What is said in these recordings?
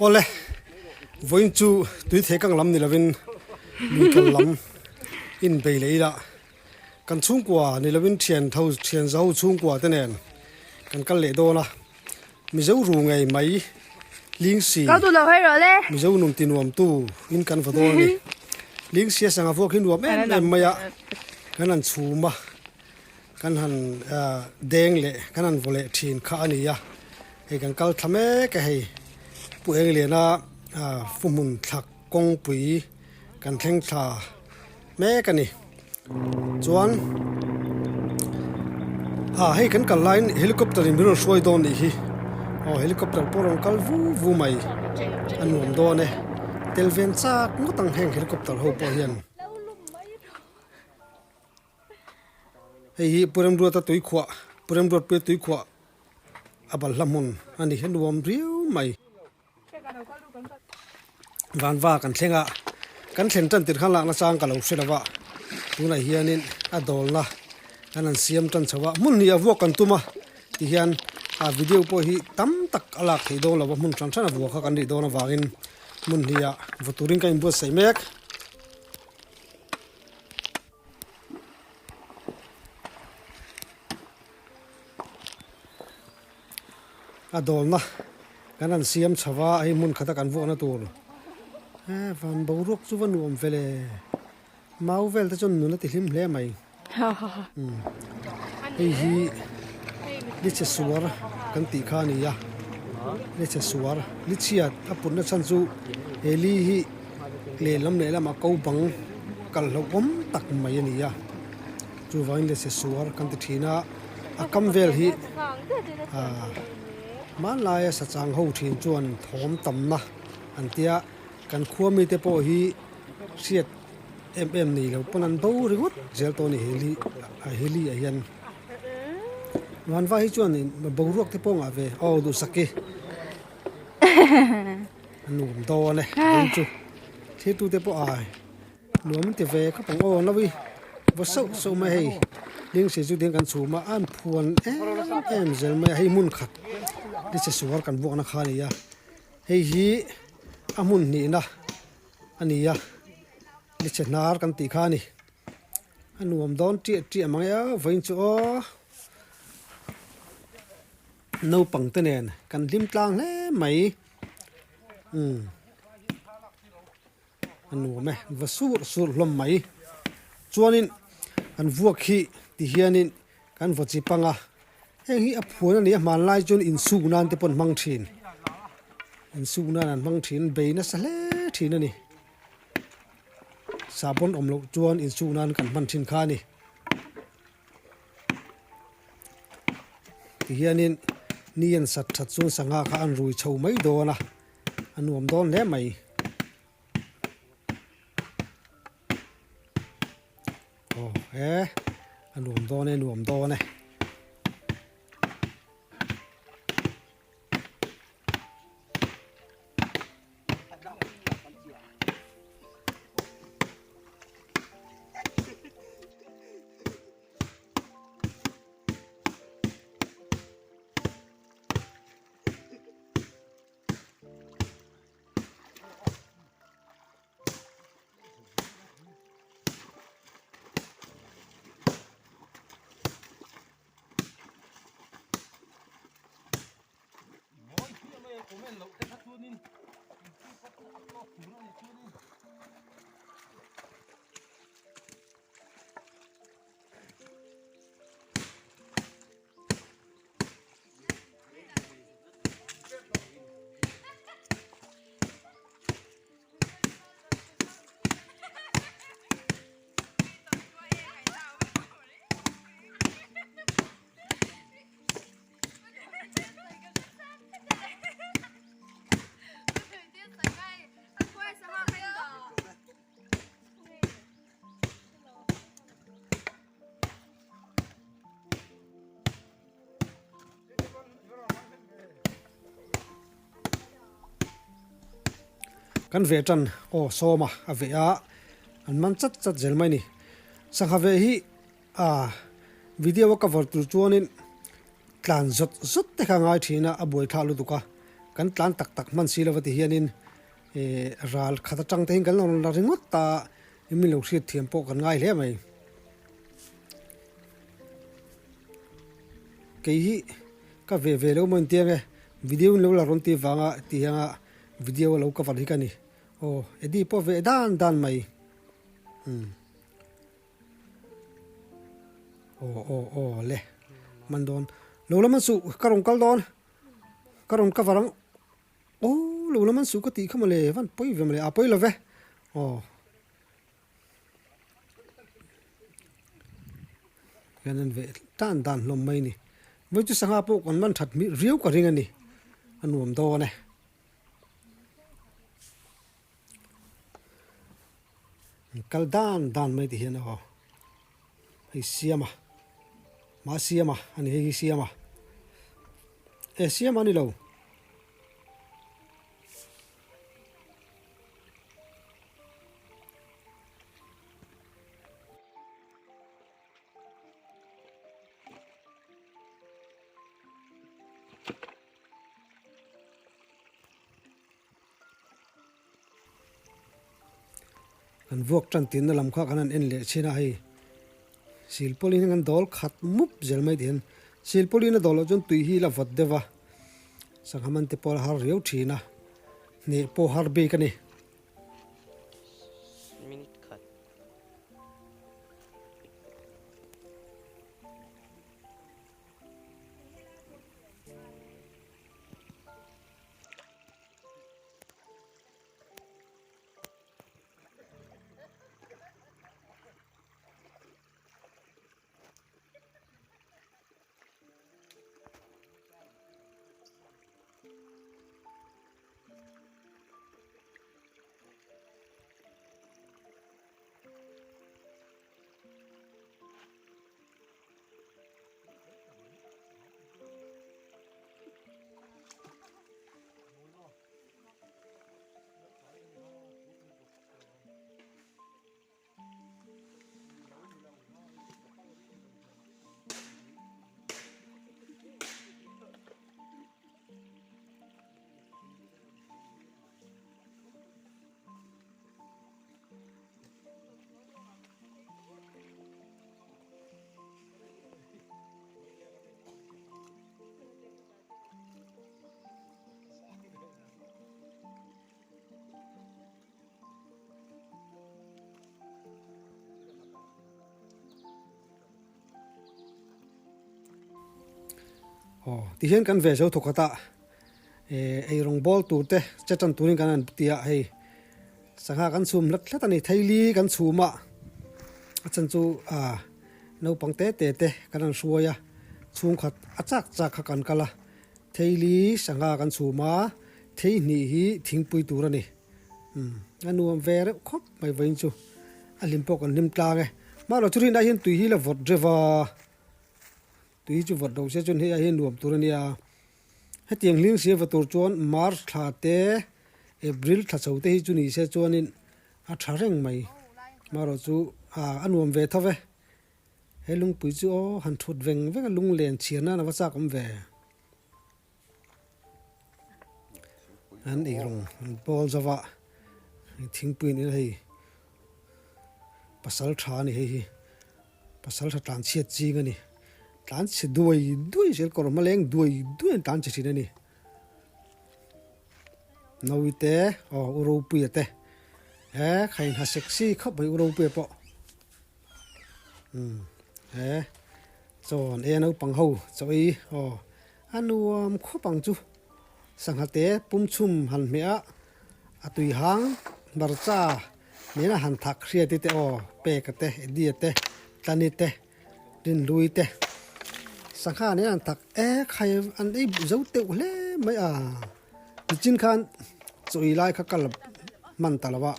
Awle, vawiin chu tui thei kang lam ni lovin lui kal lam in bei leh ila kan chhungkua ni lovin thian tho thian zo chhungkua te nen kan kal leh dawn a Mizo ru ngei mai Lingsi Mizo nun ti nuam tu in kan va dawn a ni Lingsi a sangha vuak hi nuam em em mai a kan han chhum a. Kan han deng leh kan han vaw leh thin kha a ni a, hei kan kal thla mek a hei Pu Engliana Fuhmun thlak kawngpui kan thleng thla mek a ni. Chuan ah hei kan kal laiin helicopter in min rawn hruai dawn nih hi aw helicopter pawh rawn kal vu vu mai a nuam dawn e tel ven chak ngawt ang heng helicopter ho pawh hian. Hei hi Pu Remruata tuikhuah Pu Remruatpuia tuikhuah a balhla hmun a ni a nuam riau mai. Vanva kan thleng a, kan thlen tan tirh khan lakna chang ka lo hre lo va, tunah hianin a dawlna kan han siam tan chho a, hmun hnih a vuak kan tum a tihian a video pawh hi tam tak a lak theih dawn lo va, hmun hran hran a vuak kha kan nih dawn avangin hmun hnih ah vaw turin ka inbuatsaih mek. A dawlna kan han siam chho a hei hmun khata kan vuahna tur e van boruak chu va nuam vel e mau vel te chuan nun a ti hlim hle mai hei hi lichhe suar kan tih kha a ni a lichhe suar lichhiat a putna chhan chu he li hi. Lehlam lehlamah ko bang kal hlauhawm tak mai a ni a, chuvangin lehchhe suar kan ti thin a, a kam vel hi aah hmanlaia sachang ho thin chuan thawm tamna an tia, kan khua mite pawh hi hriat em em nei lo pawn an bo ringawt zel tawh a ni he li he li ah hian. Vanva hi chuan boruak te pawh ngah ve aw duhsak i. A nuam dawn e vawiin chu thirtu te pawh ai nuam an ti ve khawp ang aw nawi va sauh sauh mai hei lengse chu tiang kan chhum a a an phuan em em zel mai a hei hmun khat ni che suar kan vuakna kha a ni a hei hi a hmun hnihna a ni a ni che hnar kan tih kha a ni a nuam dawn tiah tiah mang e a vawiin chu aw. Naupang te nen kan hlim tlang hle mai umm a nuam e va sur sur hlawm mai chuanin an vuak hi ti hianin kan vaw chi pang a heng hi a phuan a ni a hmanlai chuan insuk nan te pawh an hmang thin insuk nan an hmang thin bei nasa hle thin a ni sahbawn awm loh chuan insuk nan kan hman thin kha a ni. Tihianin ni an sat that chuan sangha kha an rui chho mai dawn a, a nuam dawn hle mai. Aw he a nuam dawn e nuam dawn e. Kan ve tan aw sawma a veh a an man chat chat zel mai a ni sangha veh hi ah video a cover tur chuanin tlan zawt zawt te kha a ngai thin a a buai thlah lutuk a. Kan tlan tak tak hman si lova ti hianin eh ral khat atang te hian kan lo la ringawt a, min lo hriat thiam pawh kan ngai hle mai. Kei hi ka ve ve lo maw intiang e, video in lo la rawn tih vanga ti anga video a lo cover hi ka ni. Aw Eddie pawh ve dan dan mai. Umm. Aw aw aw le man dawn. Lo la man suh ka rawn kal dawn. Ka rawn cover ang. Aw lo la man suh ka tih kha mawle van pawi ve mawle a pawi lo ve. Aw. Hian an veh tan dan hlawm mai a ni. Vawi chu sangha pawh kan man that riau ka ring a ni. A nuam dawn e. Kal dan dan mai ti hian aw hei siam a mah siam a ani hei hi siam a e siam a ni lo. Kan vuak tan tinna lam kha kan han en leh chin a hei silpawlin hian kan dawl khat mup zel mai tih hian silpawlin a dawl loh chuan tui hi la vawt deuh va sangha man te pawh a har riau thin a hneh pawh har bik a ni. Aw tihian kan ve zo thawkhat a eh eirawng bawl tur te che tan turin kan han ti a hei sangha kan chhum hlat hlat a ni theili kan chhum a a chan chu ah naupang te te te kan han hruai a chhungkhat a chak chak kha kan kal a theili sangha kan chhum a thei hnih hi thingpui tur a ni umm a nuam ve reuh khawp mai vawiin chu a hlim pawh kan hlim tlang e mahlo chu rinah hian tui hi la vawt reuh a. Tui chu vawt lo se chuan hei ai hi nuam tur a nia. Hetiang hling siam va tur chuan March thla te, April thla chho te hi chu ni se chuanin a tha reng mai. Marawh chu a nuam ve tho ve. He lungpui chu aw han thut veng veng a lunglen chhiar nan a va chak awm ve. An eirawng an pawl zo va, thingpui an in a hei pasal tha a ni hei hi. Pasal tha tlan chhiat ching a ni. Tlan chhe duai duai zel kawr hma leng duai duai an tlan chhe thin a ni. Nawi te aw u Ropuia te he kha in ha sexy khawp mai u Ropuia pawh. Umm he chaw an ei a naupang ho chaw ei aw a nuam khawp ang chu. Sangha te pum chhum han hmeh a a tui hang hmarcha nena han thak hriat te aw peka te Eddie te Tlani te Rinhlui te sangha nena han thak ek hai an ei zo teuh hle mai a nichin khan chawi lai kha ka la hman ta lo a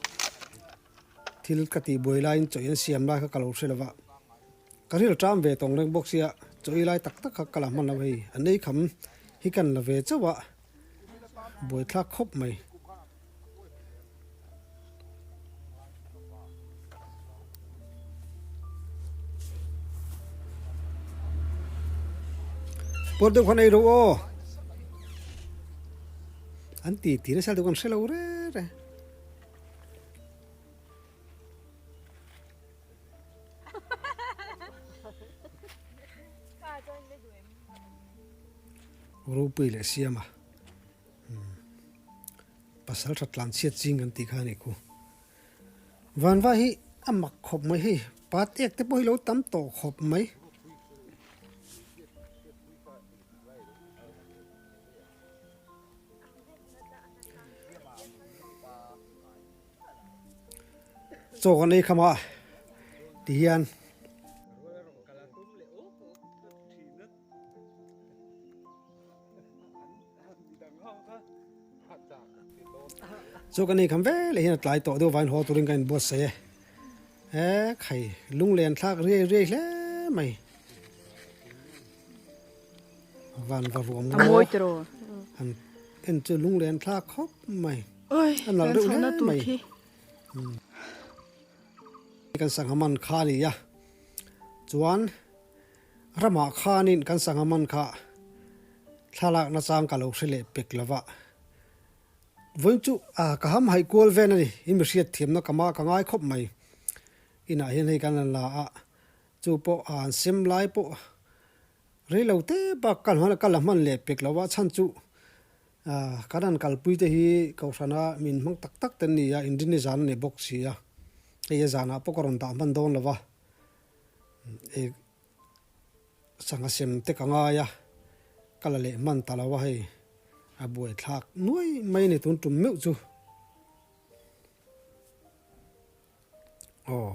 thil ka tih buai laiin chawi an siam lai kha ka lo hre lo va ka ril ṭam ve tawng reng bawk sia chawi lai tak tak kha ka la hman lo hei an ei kham hi kan la ve chauh a buaithlak khawp mai. Pawt deuh khan ei ro aw. An ti ti nasa lutuk an hre lo re re. Ropui leh siam a pasal tha tlan chhiat ching kan tih kha a nih khu. Vanva hi a mak khawp mai hei pat ek te pawh hi lo tam tawh khawp mai. Chaw kan ei kham a ti hian chaw kan ei kham veleh hian a tlai tawh deuh vangin haw turin ka inbuatsaih e he khai lunglen thlak riai riai hle mai. Van va ruam A mawi tiraw? An en chu lunglen thlak khawp mai. Oi, A nalh kan deuh chhohna hle tur mai. khi. Kan sangha man kha a ni a, chuan ramah khanin kan sangha man kha thlalak nachang ka lo hre leh pek lo va. Vawiin chu ka ham haih kual vel a ni, i mi hriatthiamna ka mah ka ngai khawp mai. Inah hian hei kan han la a, chu pawh an sem lai pawh Rei lo te bak ka hman ka la hman leh pek lo a chhan chu ah kan han kalpui te hi kohhrana min hmang tak tak te an ni a inrinni zan a ni bawk si a hei a zanah pawh ka rawn dah hman dawn lo va eh sangha sem te ka ngai a ka la leh hman ta lo a hei a buaithlak nuai mai a ni tun tum meuh chu aw.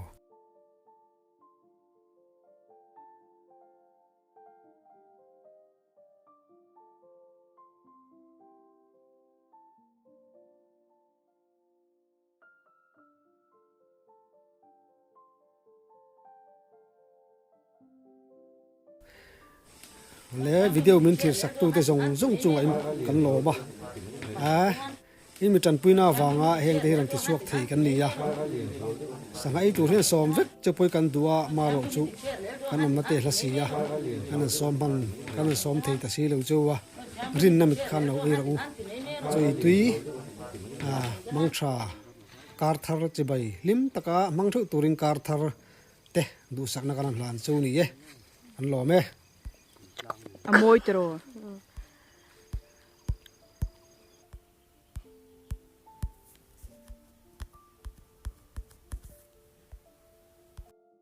Le video min thlir sak tu te zawng zawng chungah in kan lawm a a in mi tanpuina avanga heng te hi rawn ti chhuak thei kan ni a sangha ei tur hian sawm vek che pawh hi kan duh a marawh chu kan awmna te hla si a kan han sawm hman kan han sawm thei ta si lo chu a rinna mit khan lo ei rawh u chawi tui ah mangtha kar thar chibai hlim taka hmang theuh turin kar thar te duhsakna kan han hlan chu ni e an lawm e. A mawi tiraw?